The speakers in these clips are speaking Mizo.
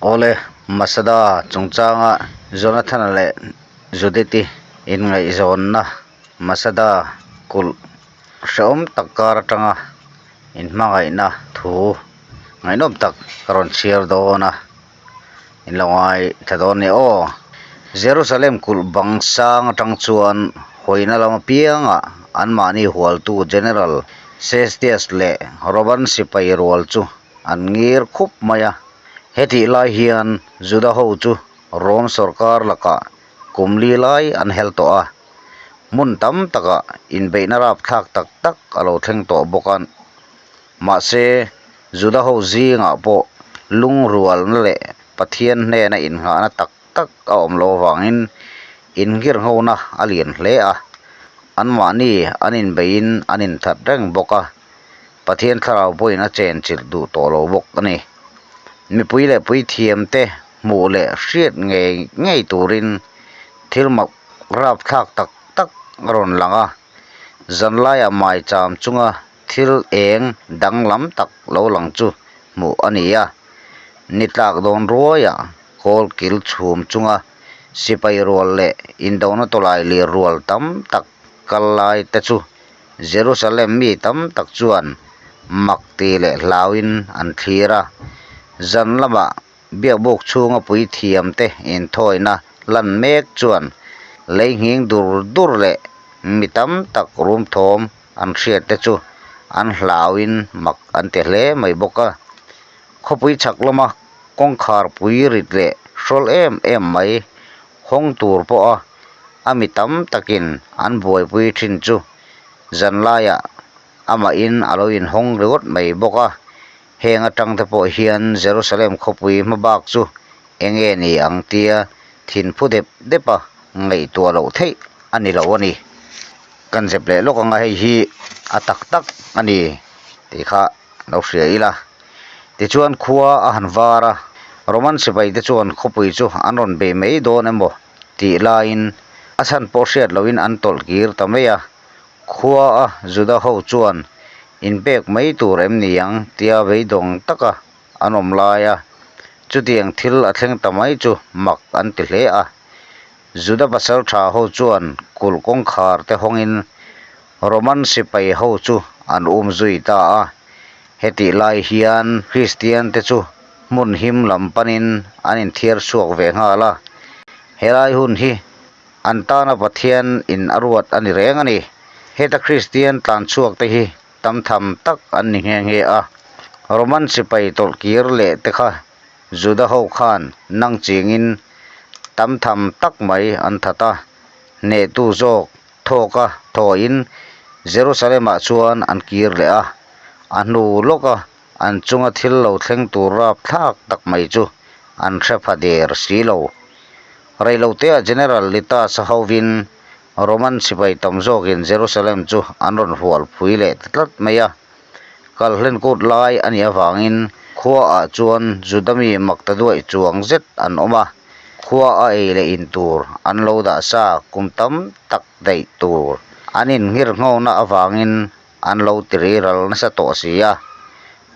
Awle, Masada chungchanga Jonathana leh Judith-i inngaihzawnna Masada kulh hrehawm tak kar atanga inhmangaihna thu ngaihnawm tak ka rawn chhiar dawn a, in lo ngaithla dawn nia aw. Jerusalem kulh bang sang atang chuan hawina lam apiangah anmahni hualtu General Cestius leh Roman sipai rual chu an ngir khup mai a. Hetih lai hian Juda ho chu Rome sawrkar lakah kum li lai an hel tawh a, hmun tam takah inbeihna rapthlak tak tak a lo thleng tawh bawk a. Mahse, Juda ho zingah pawh lungrualna leh Pathian hnena innghahna tak tak a awm loh avangin inngirhngona a lian hle a, anmahni an inbeihin an inthat reng bawk a. Pathian thlarau pawhin a chenchilh duh tawh lo bawk a ni. Mipui leh puithiamte hmuh leh hriat ngei ngei turin thil mak rapthlak tak tak a rawn lang a, zanlaiah maicham chunga thil eng danglam tak lo lang chu hmuh a ni a. Ni tlak dawn ruaiah kawl kil chhum chunga sipai rual leh indona tawlai lir rual tam tak kal lai te chu Jerusalem mi tam tak chuan mak ti leh hlauin an thlir a. Zan lamah biakbuk chhunga puithiamte inthawina lan mek chuan lei nghing dur dur leh mi tam tak rum thawm an hriat te chu an hlauin mak an ti hle mai bawk a. Khawpui chhak lama kawngkhar pui rit leh hrawl em em mai hawng tur pawha a mi tam takin an buaipui thin chu zanlaiah amahin a lo inhawng ringawt mai bawk a. Heng atang te pawh hian Jerusalem khawpui hma bak chu eng nge ni ang tia thin phu dep dep a ngaihtuah loh theih a ni lo a ni. Kan zep leh lawk anga hei hi a tak tak a ni tih kha lo hria ila. Tichuan khua a han var a, Roman sipai te chuan khawpui chu an rawn bei mai dawn emaw tih laiin a chhan pawh hriat lohin an tawlh kir ta mai a. Khua a Juda ho chuan inpek mai tur em ni ang tia beidawng taka an awm lai a, chutiang thil a thleng ta mai chu mak an ti hle a. Juda pasal tha ho chuan kulh kawngkhar te hawngin Roman sipai ho chu an um zui ta a, hetih lai hian Kristian te chu hmun him lam panin an inthiar chhuak ve nghal a, helai hun hi an tana Pathian in a ruat a ni reng a ni. Heta Kristian tlan chhuak te hi tam tham tak an ni nghe nghe a, Roman sipai tawlh kir leh te kha Juda ho khan nang chingin tam tham tak mai an that a, hnehtu zawk Thawka thawiin Jerusalem-ah chuan an kir leh a, a hnu lawka an chunga thil lo thleng tur rapthlak tak mai chu an hre pha der si lo. Reiloteah General Litas-a hovin Roman sipai tam zawkin Jerusalem chu an rawn hual phui leh ta tlat mai a. Kalhlen kut lai a nih avangin khuaah chuan Juda mi makta duaih chuang zet an awm a. Khua a ei leh in tur an lo dah sa kum tam tak daih tur an inngir nghawna avangin an lo ti riral nasa tawh si a,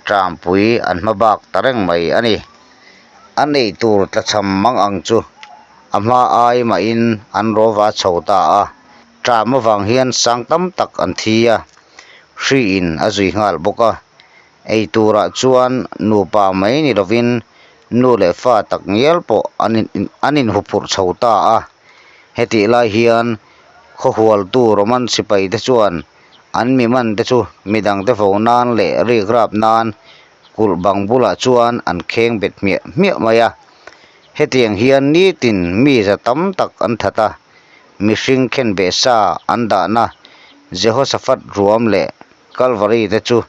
Trampui an hma bak ta reng mai a ni. An ei tur tlachham mang ang chu a hma ai mahin an rawva chho ta a, Tram avang hian sang tam tak an thi a, hriin a zui nghal bawk a. Ei turah chuan nupa mai ni lovin nu leh fa tak ngial pawh an an inhuphurh chho ta a. Hetih lai hian khawhualtu Roman sipai te chuan an mi man te chu midangte vo nan leh rikrap nan kulh bang bulah chuan an kheng bet hmiah hmiah mai a. Hetiang hian nitin mi za tam tak an that a, mihring khenbeh sa an dahna Jehoshaphat ruam leh Kalvari te chu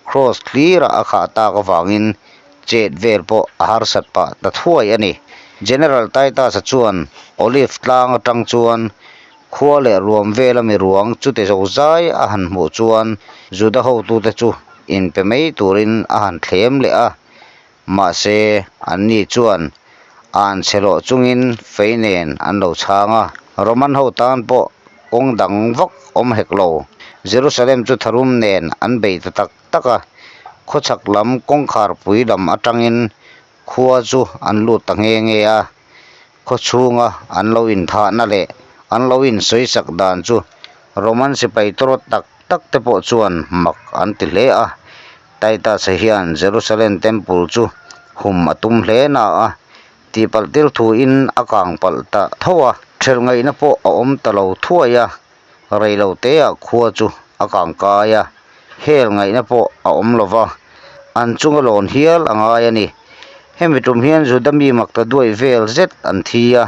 Kraws hlirah a khah tak avangin chet vel pawh a harsat pah ta thuai a ni. General Titus-a chuan Olive tlang atang chuan khua leh ruam vela mi ruang chute zozai a han hmuh chuan Juda hotute chu inpe mai turin a han thlem leh a. Mahse, anni chuan an chhe lawh chungin fei nen an lo chhang a. Roman ho tan pawh kawng dang vak awm hek lo. Jerusalem chu tharum nen an bei ta tak tak a, khawchhak lam kawngkhar pui lam atangin Khua chu an lut ta nghe nghe a, khaw chhunga an lo inthahna leh an lo insawisak dan chu Roman sipai tawrawt tak tak te pawh chuan mak an ti hle a. Titus-a hian Jerusalem Temple chu hum a tum hle na a, tihpalh tir thuin a kang palh ta tho a, ṭhelh ngaihna pawh a awm ta lo thuai a, rei lo teah khua chu a kang kai a, hel ngaihna pawh a awm lo va, an chunga lawn hial a ngai a ni. Hemi tum hian Juda mi makta duai vel zet an thi a,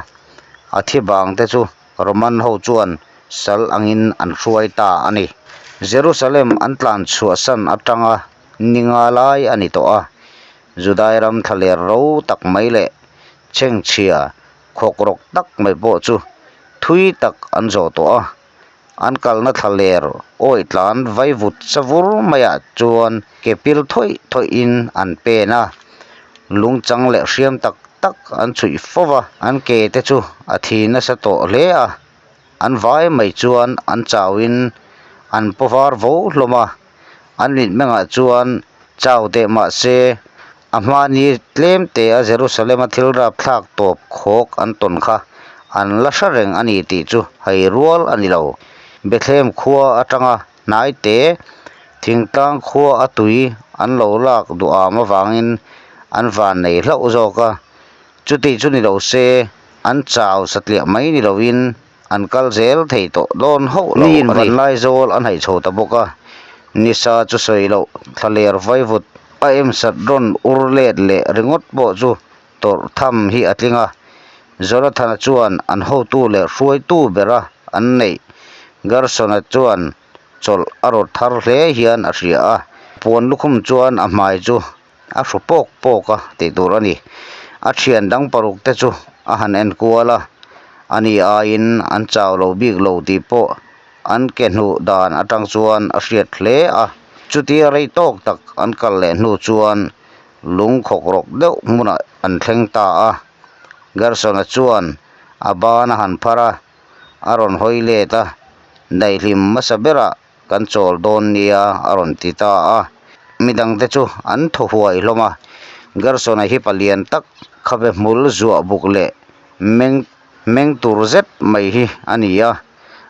a thi bang te chu Roman ho chuan sal angin an hruai ta a ni. Jerusalem an tlan chhuahsan atanga ni nga lai a ni tawh a, Judai ram thlaler ro tak mai leh chhengchhia khawkrawk tak mai pawh chu thui tak an zawh tawh a, an kalna thlaler awih tlan vaivut savur maiah chuan ke pil thawih thawih in an pen a, lungchang leh hriam tak tak an chhuih fo va, an ke te chu a thi nasa tawh hle a, an vai mai chuan an chauhin an paw var vo hlawm a, an mitmengah chuan chau teh mah se A hmani tlem te a Jerusalem-a thil rapthlak tawp khawk an tawn kha an la hre reng a ni tih chu hai rual a ni lo. Bethlehem khua atanga hnai te thingtlang khua a tui an lo lak duham avangin an van nei hlauh zawk a, chuti chu ni lo se an chau satliah mai ni loin An kal zel thei tawh dawn hauh lo a ni. Niin Vanlaizawl an haih chho ta bawk a, nisa chu sawi loh thlaler vaivut a emsat rawn ur let leh ringawt pawh chu tawrh tham hi a tling a. Jonathana chuan an hotu leh hruaitu bera an neih Gersona chuan chawlh a rawt thar hle hian a hria a, puan lukhum chuan a hmai chu a hru pawk pawk a tih tur a ni. A thian dang paruk te chu a han en kual a, a ni aiin an chau lo bik lo tih pawh an ke hnuh dan atang chuan a hriat hle a. Chutia rei tawk tak an kal leh hnu chuan lung khawk rawk deuh hmunah an thleng ta a. Gerson-a chuan a ban a han phar a, a rawn hawi let a, daihlim hmasa berah Kan chawl dawn nia a rawn ti ta a, midangte chu an thaw huai hlawm a, Gerson-a hi palian tak khabe hmul zuah buk leh meng meng tur zet mai hi a ni a,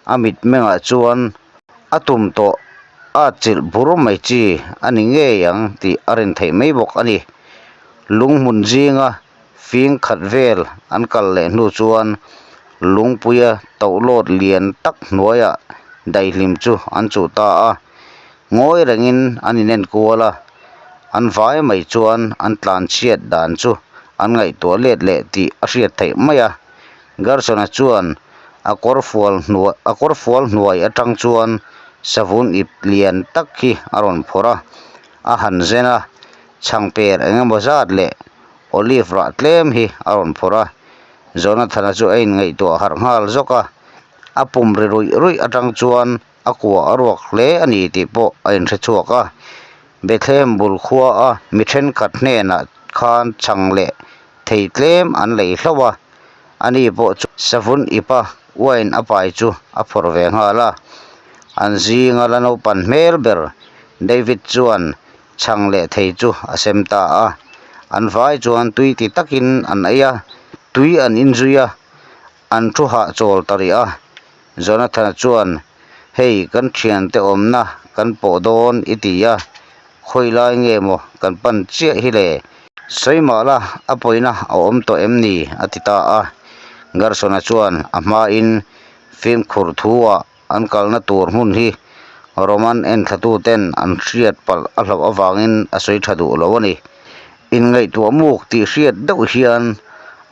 a mitmengah chuan a tum tawh a chilh bur mai chi a ni ngei ang tih a rin theih mai bawk a ni. Lunghmun zinga fing khat vel an kal leh hnu chuan lungpuia tohlawt lian tak hnuaiah daihlim chu an chuh ta a, ngawi rengin an inen kual a, an vai mai chuan an tlan chhiat dan chu an ngaihtuah let leh tih a hriat theih mai a. Gerson-a chuan a kawr fual hnuai a kawr fual hnuai atang chuan savun ip lian tak hi a rawn phawrh a, a han zen a, chhangper eng emaw zat leh Olive rah tlem hi a rawn phawrh a, Jonathana chu a inngaihtuah harh nghal zawk a, a pum ri ruih ruih atang chuan a kua a ruak hle a ni tih pawh a inhre chhuak a. Bethlehem bul khua a mi thenkhat hnenah khan chhang leh thei tlem an lei hlauh a, ani pawh chu savun ipa wine a pai chu a phawrh ve nghal a. An zinga la naupan hmel ber David chuan chhang leh thei chu a sem ta a, an vai chuan tui ti takin an ei a, tui an inzui a, an thu hahchawl ta rih a. Jonathana chuan, Hei kan thiante awmna kan pawh dawn i ti a, khawi lai nge maw kan pan chiah hi le? Sawi mah la, a pawina a awm tawh em ni? a ti ta a. Gersona chuan a hmain fimkhur thu-ah An kalna tur hmun hi Roman enthlatuten an hriat palh a hlauh avangin a sawi tha duh lo a ni. Inngaihtuah muk tih hriat deuh hian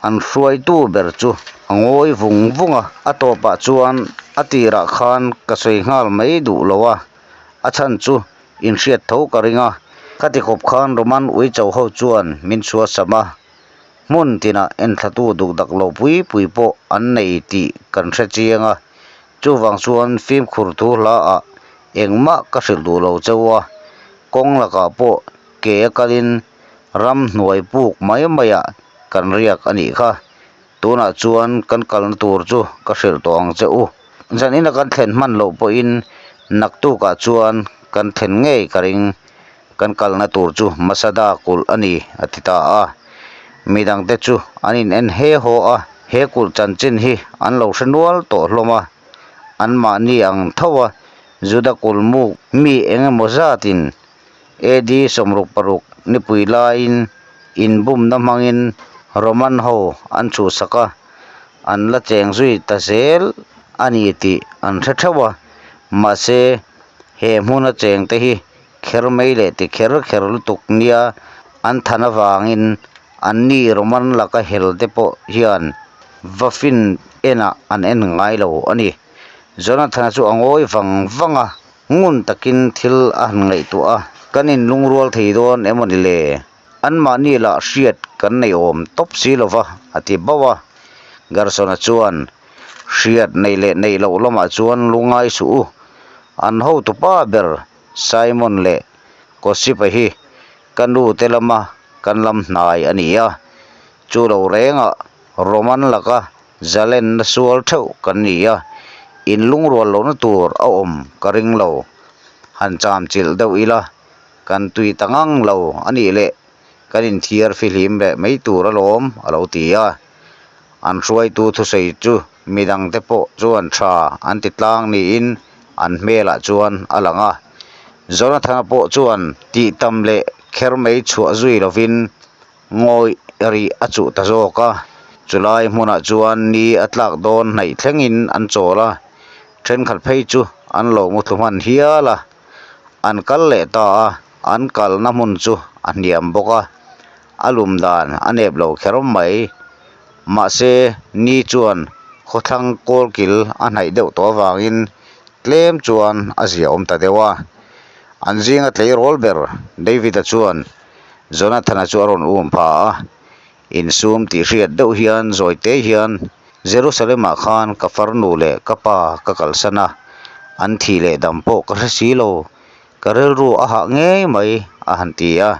an hruaitu ber chu a ngawi vung vung a, a tawpah chuan a tirah khan ka sawi nghal mai duh lo a, a chhan chu inhriat tho ka ring a. Khati khawp khan Roman uicho ho chuan min chhuahsam a, Hmun tinah enthlatu dukdak lo pui pui pawh an nei tih kan hre chiang a, chuvang chuan fimkhur thu hla ah engmah ka hrilh duh lo cheu a, kawng lakah pawh ke a kalin ram hnuai puk mai maiah kan riak a nih kha. Tunah chuan kan kalna tur chu ka hrilh tawh ang che u. Zanina kan thlen hman loh pawhin naktukah chuan kan thlen ngei ka ring. Kan kalna tur chu Masada kulh a ni, a ti ta a. Midangte chu an in en he haw a, he kulh chanchin hi an lo hre nual tawh hlawm a, anmahni ang tho a Juda kulh muk mi eng emaw zatin AD 66 nipui laiin inbumna hmangin Roman ho an chhuhsak a, an la cheng zui ta zel a ni tih an hre theuh a, mahse he hmuna chengte hi kher mai leh ti kher kher lutuk nia an than avangin anni Roman laka hel te pawh hian va fin enah an en ngai lo a ni. Jonathana chu a ngawi vang vang a, ngun takin thil a han ngaihtuah a, Kan inlungrual thei dawn emaw ni le? Anmahni lah hriat kan nei awm tawp si lo va, a ti bauh a. Gersona chuan, Hriat nei leh neih loh lamah chuan lungngai suh u, an hotupa ber Simon leh Kosipa hi ka nu te lama kan lam hnai a ni a, chu lo rengah Roman laka zalenna sual theuh kan ni a, in lungrual lohna tur a awm ka ring lo. Han cham chilh deuh ila, kan tui ta ngang lo a nih leh kan inthiar fihlim leh mai tur alawm a lo ti a. An hruaitu thusawi chu midangte pawh chuan tha an ti tlang niin an hmelah chuan a lang a. Jonathana pawh chuan tih tam leh kher mai chhuah zui lovin ngawih rih a chuh ta zawk a. Chulai hmunah chuan ni a tlak dawn hnaih thlengin an chawl a, thenkhat phei chu an lo muthlu hman hial a. An kal leh ta a, an kalna hmun chu a hniam bawk a. A lum dan a nep lo kher mai. Mahse, ni chuan khawthlang kawlkil a hnaih deuh tawh avangin tlem chuan a ziaawm ta deuh a. An zinga tleirawl ber David-a chuan Jonathan-a chu a rawn um pha a, insum tih hriat deuh hian zawi te hian, Jerusalem-ah khan ka farnu leh ka pa ka kalsan a, an thih leh dam pawh ka hre si lo. Ka rilru a hah ngei mai, a han ti a.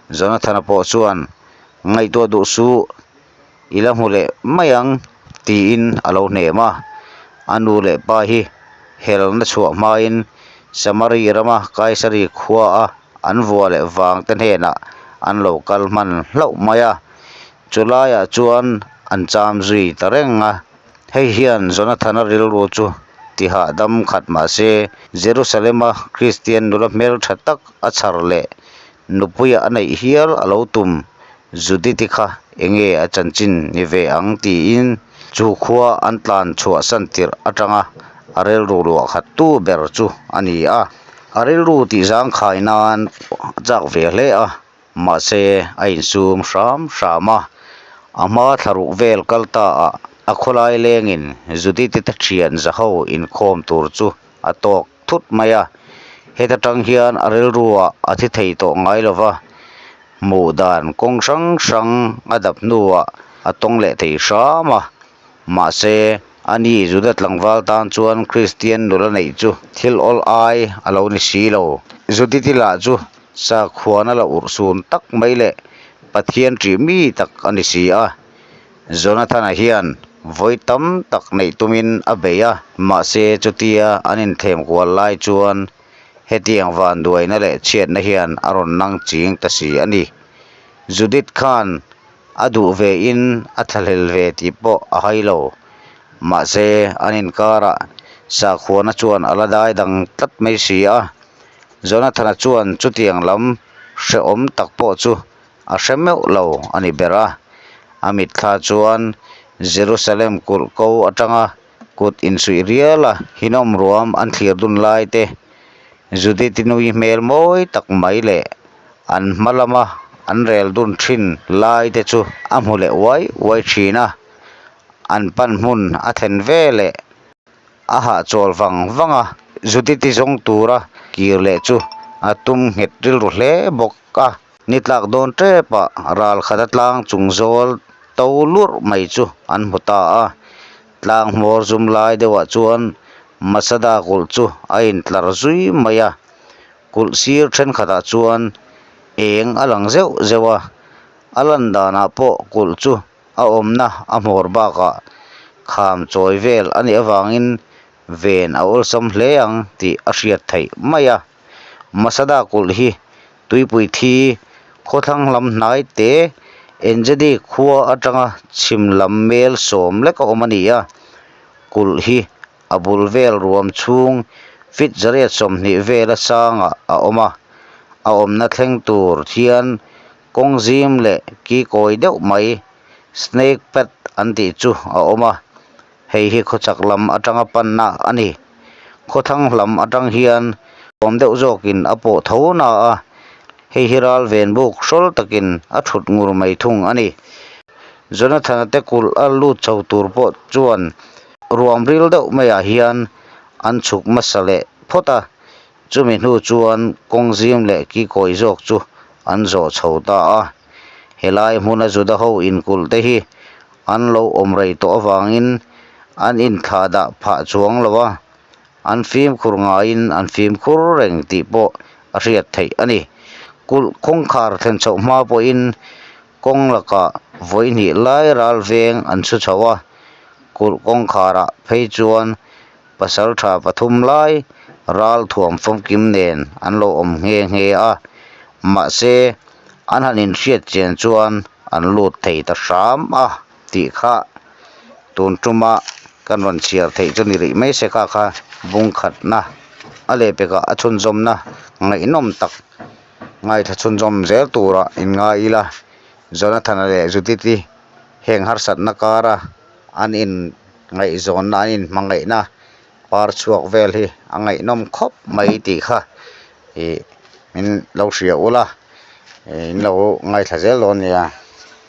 Jonathana pawh chuan, Ngaihtuah duh suh, i la hmu leh mai ang, tiin a lo hnem a. A nu leh pa hi helna chhuah hmain Samari rama Kaisari khuaa an vua leh vangte hnenah an lo kal hman hlauh mai a. Chu laiah chuan an cham zui ta reng a. Hei hian Jonathana rilru chu ti hahdam khat mah se, Jerusalema Kristian nula hmeltha tak a chhar leh nupuia a neih hial a lo tum Judith-i kha enge a chanchin ni ve ang tiin chu khua an tlan chhuahsan tirh atanga a rilru luah khat tu ber chu a ni a. A rilru tih zangkhai nan a chak ve hle a. Mahse, a insum hram hram a, a hma thlaruk vel kal ta ah a khawlai lengin Judith-i te thian zaho inkhawm tur chu a tawk thut mai a. Heta tang hian a rilru ah a thi thei tawh ngai lo va, hmuh dan kawng hrang hrang a dap hnuah a tawng leh thei hram a. Mahse, ani Juda tlangval tan chuan Kristian nula neih chu thil awl ai a lo ni si lo. Judith-i lah chu Sakhuana la urhsun tak mai leh Pathian ṭih mi tak a ni si a. Jonathana hian vawi tam tak neih tumin a bei a, mahse chutia an inthlem kual lai chuan hetiang vanduaina leh chhiatna hian a rawn nang ching ta si a ni. Judith khan a duh ve in a thlahlel ve tih pawh a hai lo. Mahse an inkarah sakhuana chuan a la dai dang tlat mai si a. Jonathana chuan chutiang lam hrehawm tak pawh chu a hre meuh lo a ni ber a. A mitthla chuan Jerusalem kulh ko atanga kut insuih rial a hinawm ruam an thlir dun lai te, Judith-i nui hmel mawi tak mai leh an hma lama an rel dun thin lai te chu a hmu leh uai uai thin a. An pan hmun a thlen ve leh. A hahchawl vang vang a, Judith-i zawng tura kir leh chu a tum nghet rilru hle bawk a. Ni tlak dawn tepah ral khat a tlang chung zawl to lurh mai chu an hmu ta a. Tlang hmawr zum lai deuhah chuan Masada kulh chu a intlar zui mai a. Kulh sir thenkhatah chuan eng a lang zeuh zeuh a, a lan danah pawh kulh chu A awmna a hmawr bakah kham chawi vel a nih avangin ven a awlsam hle ang tih a hriat theih mai a. Masada kulh hi tuipui thi khawthlang lam hnai te Engedi khua atanga chhim lam mel sawm lek a awm a ni a, kulh hi a bul vel ruam chhung feet 120 vela sangah a awm a, a awmna thleng tur hian kawng zim leh kikawi deuh mai snake path an tih chu a awm a. Hei hi khawchhak lam atanga panna a ni. Khawthlang lam atang hian awm deuh zawkin a pawh tho na a, hei hi ral ven buk hrawl takin a thut ngur mai thung a ni. Jonathana te kulh a lut chho tur pawh chuan ruam ril deuh maiah hian an chhuk hmasa leh phawt a, chumi hnu chuan kawng zim leh kikawi zawk chu an zawh chho ta a. Helai hmuna Juda ho inkulh te hi An lo awm rei tawh avangin an inthlah dah phah chuang lo a, an fimkhur ngaiin an fimkhur reng tih pawh a hriat theih a ni. Kulh kawngkhar thlen chhoh hma pawhin kawng lakah vawihnih lai ral veng an chhu chho a, kulh kawngkharah phei chuan pasaltha pathum lai ral thuam famkim nen an lo awm nghe nghe a, mahse an han inhriat chian chuan an lut thei ta hram a tih kha tun tuma kan rawn chhiar theih chu ni rih mai se kha kha bung khatna a lehpekah a chhunzawmna ngaihnawm tak ngaithla chhunzawm zel tura inngai ila Jonathana leh Judith-i heng harsatna kara an in ngaihzawnna an inhmangaihna par chhuak vel hi a ngaihnawm khawp mai tih kha ih min lo hria ula. In lo ngaithla zel dawn nia.